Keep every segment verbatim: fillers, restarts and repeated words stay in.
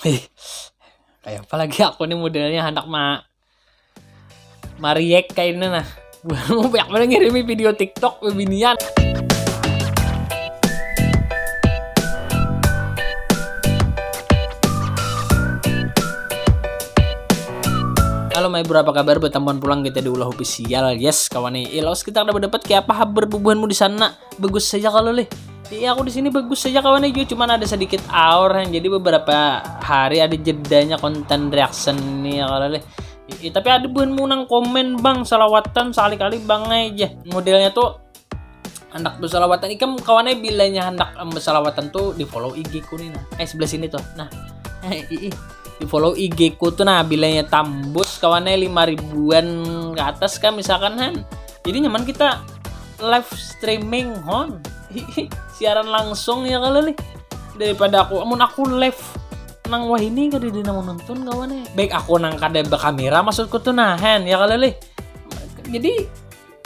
Ih, kayak apa lagi aku nih modelnya, hendak ma mariak kayak ini nah. Buhanmu banyak banget ngirimi video TikTok bebinian. Halo my bro, apa kabar? Bertemuan pulang kita di Ulah Official. Yes, kawan nih. Ilos kita kada dapat kayak apa habar bubuhanmu di sana? Bagus saja kalau lih. Iya, aku di sini bagus saja kawan nih, cuman ada sedikit aur kan. Jadi beberapa hari ada jedanya konten reaction nih ya kalau lih. I- tapi ada buhanmu nang komen, "Bang, salawatan sekali-kali Bang aja." Modelnya tuh hendak bersalawatan. Ikam kawannya bilanya hendak em, bersalawatan tuh di follow I G ku nih nah. Eh, sebelah sini tuh. Nah. Ih, di follow I G ku tuh nah, bilanya tambus kawannya lima ribuan ke atas kan misalkan han. Jadi nyaman kita live streaming hon. Siaran langsung ya kalau nih. Daripada aku, amun aku live nang wah ini kada ada nang menonton kawan eh. Baik aku nang kada berkamera maksudku tuh nah han ya kalau lih. Jadi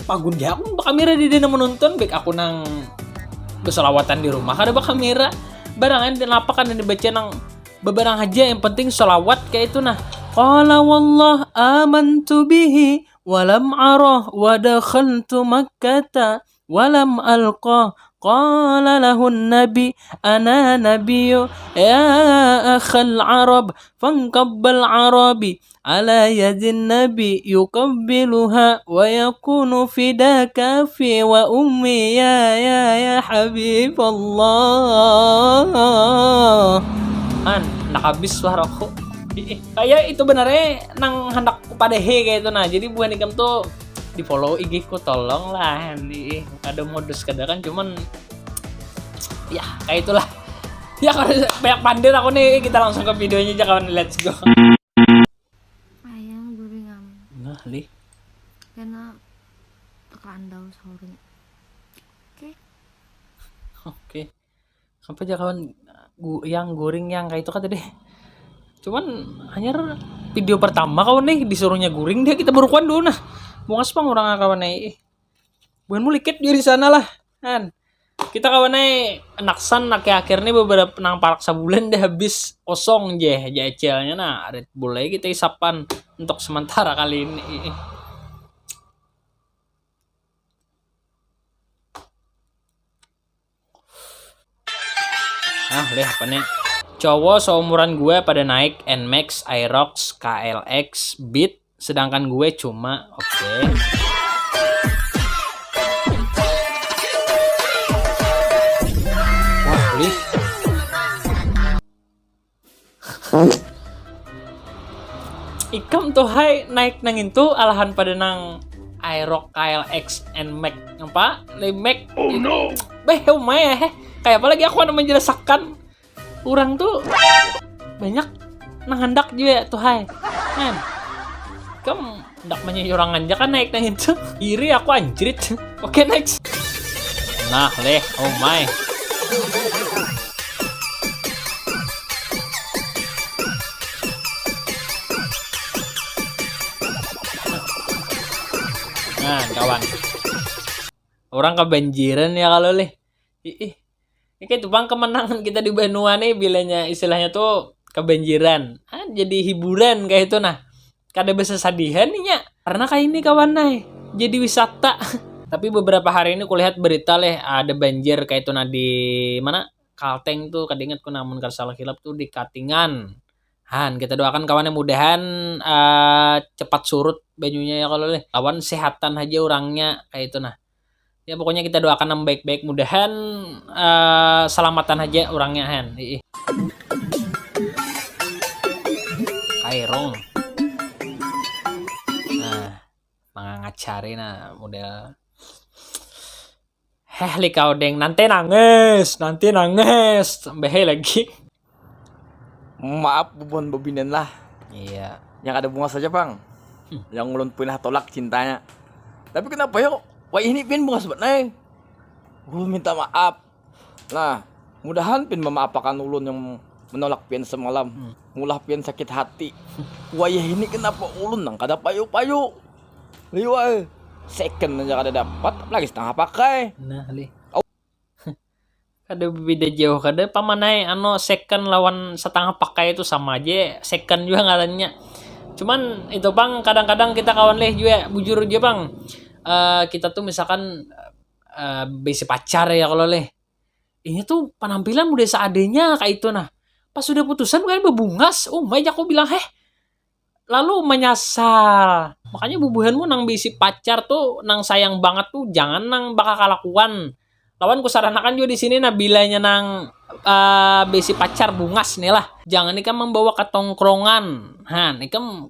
pagun dia aku berkamera di dana menonton, baik aku nang bersalawatan di rumah kada berkamera. Barangan dan apa kan yang dibaca nang bebarang aja, yang penting salawat kayak itu nah. Qala wallah amantu bihi walam arah wa dakhaltu makkata walam alqa. Qala lahun nabi ana nabiyu ya akhal arab, fangkabbal arabi ala yadin nabi yuqabbiluha wa yakunu fidaka fi wa ummi ya ya ya habiballah. An, nak habis suaraku. Kayak itu benarnya nang hendak kupadahi kayak itu nah. Jadi buhan ikam tuh di follow I G ku tolong lah. Ih, ada modus kada kan, cuman ya kayak itulah. Ya kalau banyak pandir aku nih, kita langsung ke videonya aja kawan, let's go. Ayam goreng am. Nah, lih. Karena tekan andal sahurnya. Oke. Oke. Sampai aja kawan gu- yang goreng yang kayak itu kan tadi. Cuman hanya video pertama kawan nih disuruhnya goreng dia kita berukuan dulu nah. Bungas pang orang kawan nih. Bukan mulikit di sana lah. Kan. Kita kawan nih naksan akhir-akhir nih beberapa nang parak sebulan deh habis kosong je jecilnya nah Red Bull aja kita isapan untuk sementara kali ini. Ah, leh apa nih? Cowok seumuran gue pada naik Nmax, Aerox, K L X, Beat, sedangkan gue cuma, oke. Wah, lih. Ikam tuh hai naik nang itu alahan pada nang Aerox, K L X, Nmax apa? Nmax. Oh no. Beh, umai eh. Kayak apa lagi aku ada menjelaskan. Orang tuh banyak nang hendak juga tuh hai. Kan. Ikam hendak menyayurangan aja kan naik nang itu. Iri aku anjrit. Oke, next. Nah, leh, oh my. Nah, kawan. Orang kebanjiran ya kalau leh. Ih, ini kayak itu pang kemenangan kita di banua nih bilanya istilahnya tuh kebanjiran. Ah, jadi hiburan kayak itu nah. Kada besesadihan nih nya. Karena kayak ini kawan nah. Jadi wisata. Tapi beberapa hari ini kulihat berita leh ada banjir kayak itu nah di mana? Kalteng tuh kada ingat ku namun kada salah hilap tuh di Katingan. Han, kita doakan kawannya mudahan uh, cepat surut banyunya ya kalau leh. Lawan sehatan aja orangnya kayak itu nah. Ya pokoknya kita doakan yang baik-baik mudahan uh, selamatan aja orangnya han. Ih. Kairong. Nah, mangangacari nah model. Heh, likau deng, nanti nangis, nanti nangis, sampai lagi. Maaf bubuhan bebinian lah. Iya. Yang ada bungas saja pang. Hmm. Yang ulun pindah tolak cintanya. Tapi kenapa ya kok wah ini pin bungas banget nih. Ulun minta maaf. Nah, mudahan pin memaapakan ulun yang menolak pian semalam. Hmm. Mulah pian sakit hati. Wayah ini kenapa ulun nang kada payu-payu. Liwai. Second aja kada dapat, apalagi setengah pakai. Nah, lih. Kada beda jauh, kada pamanai anu second lawan setengah pakai itu sama aja, second juga ngarannya. Cuman itu pang kadang-kadang kita kawan leh juga, bujur aja pang. Eh, kita tuh misalkan eh, bisi pacar ya kalau leh. Ini tuh penampilan udah seadanya kayak itu nah. Pas sudah putusan kayak bebungas, oh my aku bilang heh. Lalu menyesal. Makanya bubuhanmu nang bisi pacar tuh, nang sayang banget tuh, jangan nang bakal kalakuan. Lawan kusaranakan juga di sini nah, bilanya nang eh, bisi pacar bungas nih lah. Jangan ikam membawa ke tongkrongan. Han, ikam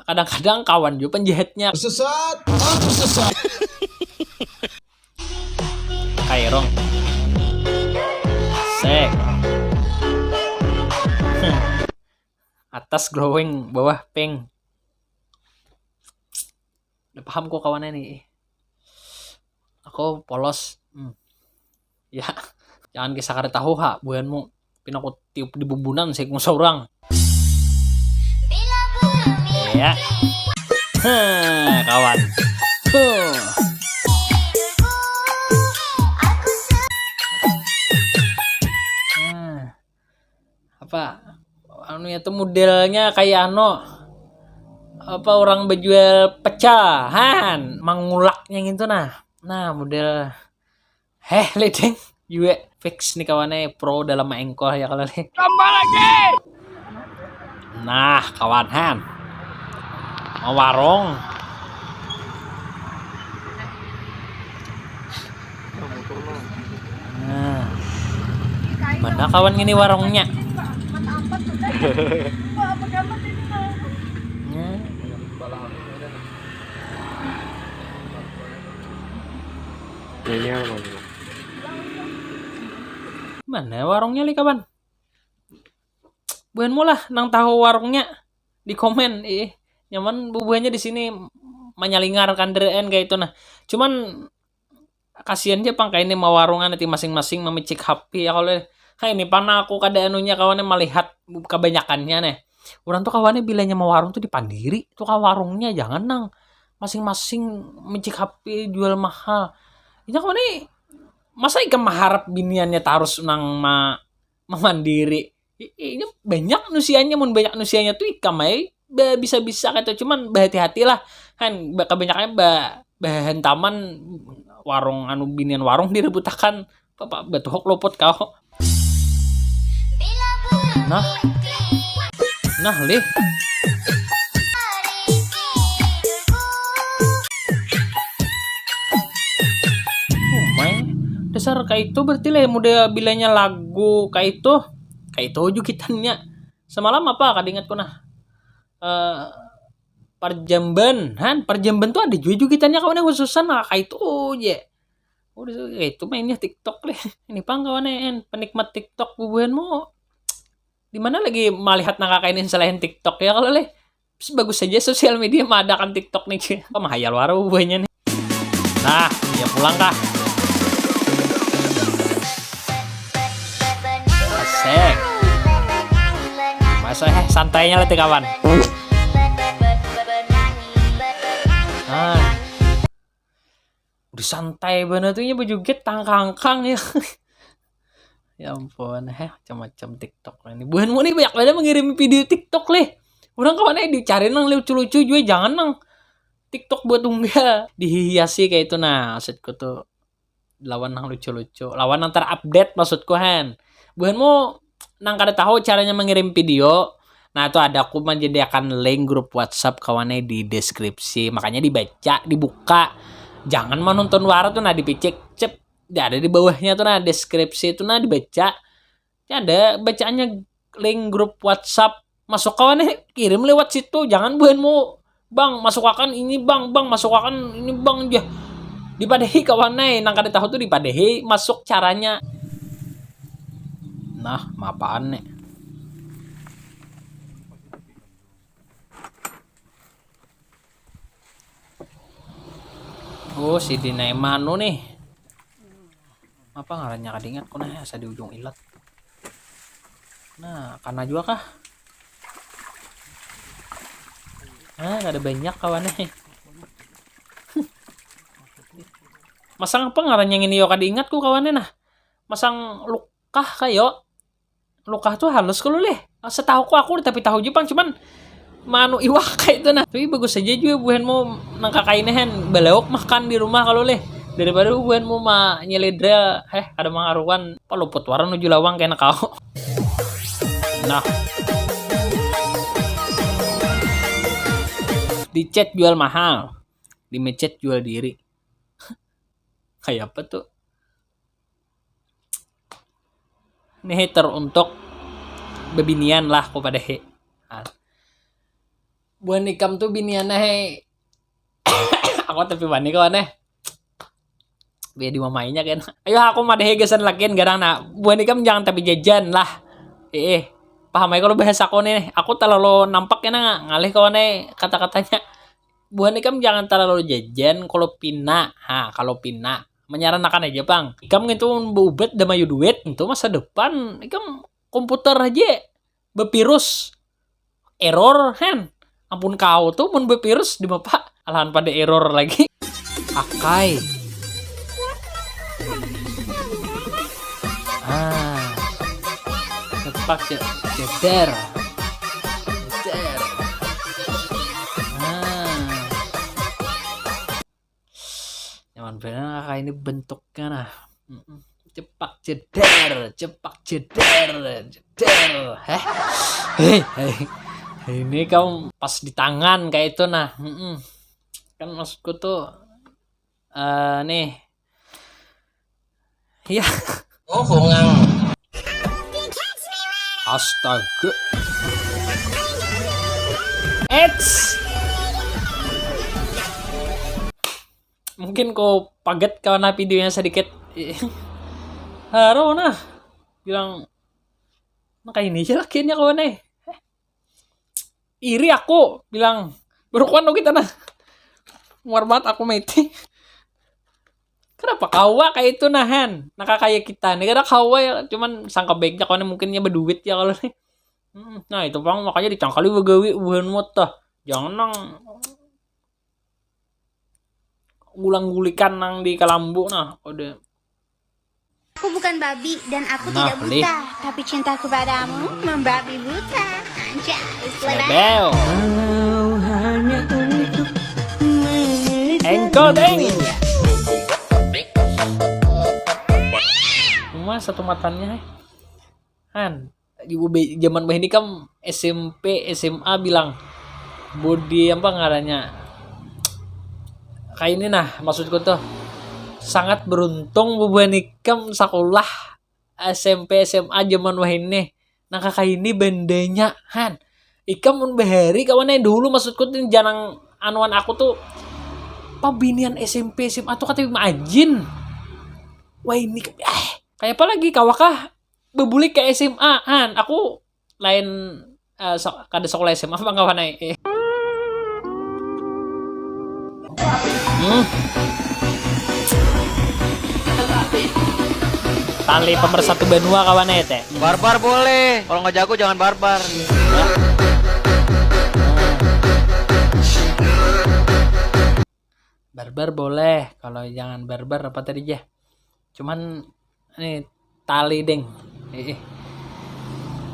kadang-kadang kawan juga penjahatnya. Tersesat, ah, tersesat. Kairong. Sek. Atas glowing, bawah pink. Udah paham kok kawannya nih. Aku polos. Hmm. Ya, jangan kisah kada tahu ha, buhanmu. Pina aku tiup di bubunan sih seorang. Ya. Heh, kawan. Huh. Nah. Apa? Anu ya tuh modelnya kayak anu. Apa orang berjual pecel, han, mengulaknya gitu nah. Nah, model heh ledeng. Juga fix nih kawannya pro dalam maengkol ya kalau nih. Tambah lagi. Nah, kawan han. Mau warung. Nah. Mana kawan ini warungnya? Nah. Ini apa? Mana warungnya li kawan? Buhanmu lah nang tahu warungnya di komen. Ih, nyaman bubuhannya di sini menyelingar kanderaan kayak itu nah. Cuman kasihan aja pang kayak ini mau warungan nanti masing-masing memicik H P ya kalau kayak ini pana aku kada anunya kawannya melihat kebanyakannya nih. Orang tuh kawannya bilanya mau warung tuh dipandiri tuh kan warungnya, jangan nang masing-masing micik H P jual mahal. Ini kawan nih masa ikam mengharap biniannya terus nang ma memandiri. Ini banyak nusianya, mun banyak nusianya tuh ikam ai bisa-bisa kata, cuman berhati-hatilah kan. Kebanyakannya bahan taman warung anu binian warung direbutakan apa batuhok lopot kau. Nah. Nah lih. Umai. Dasar kayak itu berarti leh muda bilanya lagu kayak itu. Kayak itu jugitannya. Semalam apa kada ingatku nah. Eh, parjamban han, parjamban tuh ada juga jugitannya kawan yang khususan nah kayak itu aja. Udah kayak itu mainnya TikTok leh. Ini pang kawan en penikmat TikTok bubuhanmu di mana lagi melihat nang kayak ini selain TikTok ya kalau leh. Bagus saja sosial media mengadakan TikTok nih. Apa mahayal wara bubuhannya nih. Nah, dia pulang kah? Asik. Masa eh santainya lah kawan. Nah. Udah santai banget tuh ya berjoget tangkangkang ya. Ya ampun, eh macam-macam TikTok ini. Buhanmu nih banyak banget mengirim video TikTok leh. Orang kawan eh dicari nang lucu-lucu juga jangan nang TikTok buat tunggal dihiasi kayak itu nah maksudku tuh lawan nang lucu-lucu, lawan nang terupdate maksudku han. Buhanmu nang kada tahu caranya mengirim video, nah itu ada aku menyediakan link grup WhatsApp kawannya di deskripsi, makanya dibaca, dibuka, jangan menonton wara tuh nah dipicik cep, ada di bawahnya tuh nah deskripsi itu nah dibaca, ada bacaannya link grup WhatsApp. Masuk kawan eh kirim lewat situ, jangan buhanmu bang masuk akan ini bang bang masuk akan ini bang jah. Dipadahi kawan eh nang kada tahu tuh dipadahi masuk caranya. Nah mapaan nih? Oh si Dina Emanu nih. Apa ngarannya kada ingat ku nah asa di ujung ilat. Nah, kana jua kah? Nah, kada banyak kawannya. Masa ngapa ngarannya ngini yo kada ingat ku kawannya nah. masang lukah kayo. Lukah tuh halus kalau leh. Setahuku aku tapi tahu Jepang cuman manu iwak kayak itu nah. Tapi bagus aja juga buhanmu nang kakak ini hen balauk makan di rumah kalau leh daripada buhanmu ma nyeledra heh ada mangaruan peluput waran uju lawang kena kau. Nah, di chat jual mahal, di mecet jual diri. Kayak apa tuh? Nih teruntuk bebinian lah kepada he. Buhan ikam tuh biniannya he. Aku tapi wani kawan eh. Biar di mamainya kan. Ayo aku madahi gasan lakian garang nah. Buhan ikam jangan tapi jajan lah. Eh, eh. Paham aja kalau bahasa aku nih. Aku terlalu nampak ya nah ngalih kawan eh kata-katanya. Buhan ikam jangan terlalu jajan kalau pina. Ha, kalau pina. Menyaranakan aja pang. Ikam itu beubat damayu duit itu masa depan. Ikam komputer aja. Bepirus. Error hen. Ampun kau tuh mun bepirus di bapak alahan pada error lagi. Akai. Ah. Cepak ce ceder. Ceder. Ah. Nyaman benar kayak ini bentuknya nah. Cepak ceder, cepak ceder, ceder. Heh. Hei, hei. Ini kau pas di tangan kayak itu nah. Mm-mm. Kan maksudku tuh eh nih. Iya. Oh, bongang. Astaga. Eits. Mungkin kau paget kawan nah videonya sedikit. Haro nah bilang nah kayak ini aja lakiannya kawan eh. Iri aku bilang baru kawan kita nah. Muar banget aku meti. Kenapa kawa kayak itu nahan? Nah kayak kita nih kada kawa ya, cuman sangka baiknya kawan mungkinnya berduit ya kalau nih. Hmm, nah itu pang makanya dicangkali begawi buhan mut tah. Jangan nang gulang-gulikan nang di kalambu nah kode. Aku bukan babi dan aku Nah, tidak Lih. buta, tapi cintaku padamu membabi buta. Anjay, Lebel. Kalau hanya untuk Engkol deng. Cuma satu matanya. Han, di U B zaman wah ini kam S M P, S M A bilang budi apa ngarannya kayak ini nah maksudku tuh sangat beruntung bubuhan ikam sekolah S M P S M A zaman wah ini nah kayak ini bendanya han ikam mun bahari kawannya dulu maksudku tuh janang anuan aku tuh pabinian S M P S M A tuh katanya majin wah ini eh kayak apa lagi kawakah bebulik ke S M A han aku lain eh, so, kada sekolah S M A apa kawan ai eh. Hmm. Tali pemersatu banua kawan ai teh. Barbar boleh, kalau nggak jago jangan barbar. Barbar boleh, kalau jangan barbar apa tadi ya? Cuman ini tali deng. Eh, eh.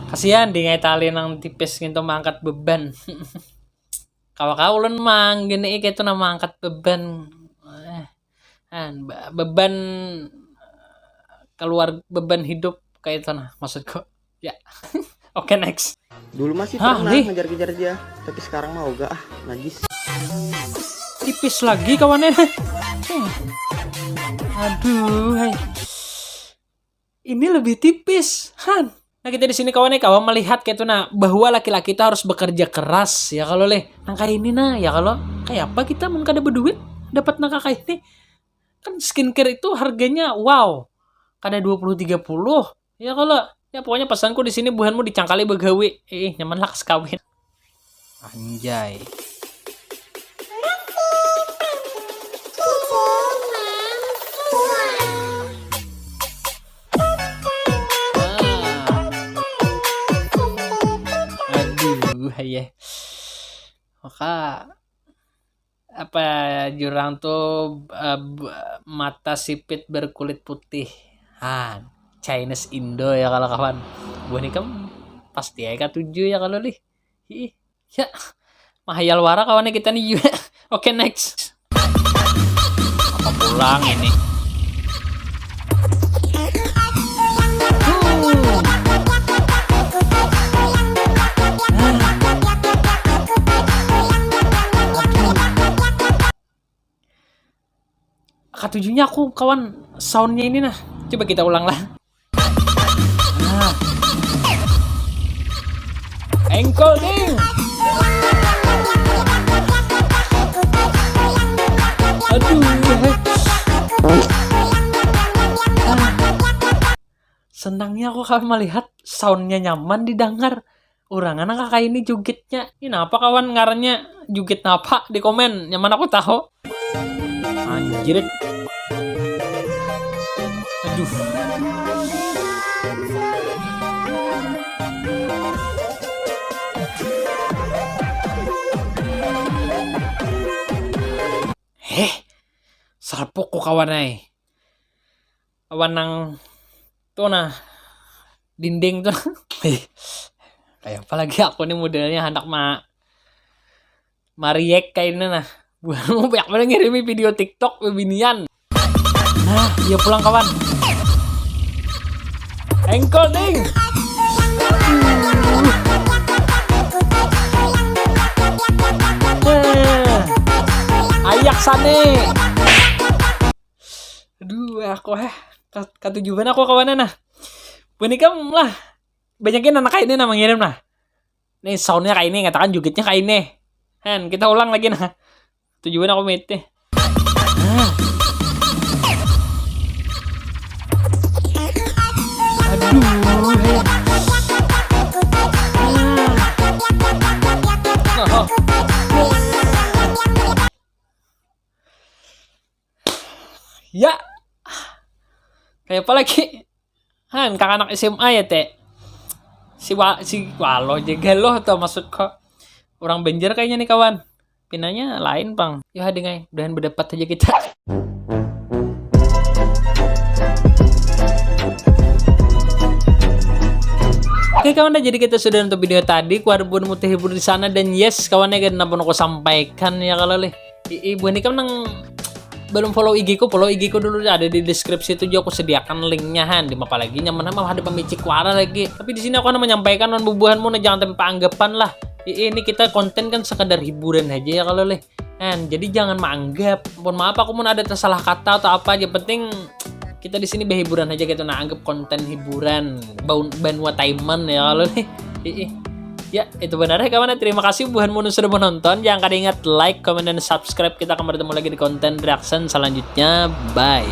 Kasihan deh ngai tali nang tipis gitu mengangkat beban. Kalau kau ulun mang gini itu nama angkat beban. Eh, kan, be- beban keluar beban hidup kayak itu nah maksudku. Ya. Oke next. Dulu masih Hah, pernah nih? ngejar-kejar dia, tapi sekarang mah ogah ah, najis. Tipis lagi kawannya. Aduh, hai. Ini lebih tipis, Han. Nah, kita di sini kawan nih, kawan melihat kayak itu nah bahwa laki-laki itu harus bekerja keras ya kalau leh. Nang kayak ini nah, ya kalau kayak apa kita mun kada berduit dapat nang kayak ini. Kan skincare itu harganya wow. Kada dua puluh tiga puluh. Ya kalau ya pokoknya pesanku di sini buhanmu dicangkali begawi. Eh, nyaman lah kas kawin. Anjay. Aduh, ya. Maka apa jurang tuh uh, mata sipit berkulit putih. Han. Chinese Indo ya kalau kawan. Buhan ikam pasti ai katuju ya kalau lih. Ih, ya. Mahayal wara kawannya kita nih juga. Oke, next. Apa pulang ini? Katujunya aku kawan soundnya ini nah. Coba kita ulang lah. Nah. Engkol ding. Aduh. Senangnya aku kalau melihat soundnya nyaman didengar. Urang anak kakak ini jugitnya. Ini apa kawan ngarannya jugit napa di komen? Nyaman aku tahu. Anjir. Aduh. Heh, salpuk ku kawan ai. Awan nang tu nah, dinding tu. Kayak apa lagi aku nih modelnya, handak ma mariek kayak ini nah. Buhanmu banyak banget ngirimi video TikTok bebinian. Nah, iya pulang kawan. Engkol ding. Ayak sane. Aduh, aku heh. Katujuan aku kawanan nah. Bunikam lah. Banyakin anak ini nah mengirim nah. Nih soundnya kayak ini, katakan jugitnya kayak ini. Hen, kita ulang lagi nah. Tujuan aku mete. Aduh. Ya. Kayak apa lagi? Han, kak anak S M A ya, Teh? Si wa, si walo je galoh tuh maksudku. Orang Banjar kayaknya nih, kawan. Pinanya lain, pang. Yo, hading ai. Mudahan berdapat aja kita. Oke kawan, dah jadi kita sudah nonton video tadi. Ku harap buhanmu terhibur di sana dan yes kawan ya, napa nang ku sampaikan ya kalau lih. Ii, buhan ikam nang belum follow I G ku, follow I G ku dulu, ada di deskripsi tu jua aku sediakan linknya han. Dimapa lagi nyaman mah ada pemicik wara lagi. Tapi di sini aku hanya menyampaikan non bubuhanmu nah, jangan sampai anggapan lah. Ii, ini kita konten kan sekadar hiburan aja ya kalau lih. Han, jadi jangan menganggap. Mohon maaf aku mun ada tersalah kata atau apa aja. Penting kita di sini berhiburan aja gitu nah, anggap konten hiburan. Bau banua taiman ya kalau lih. Ii. Ya, itu benar ya kawan. Terima kasih buhanmu sudah menonton. Jangan kada ingat like, comment, dan subscribe. Kita akan bertemu lagi di konten reaction selanjutnya. Bye.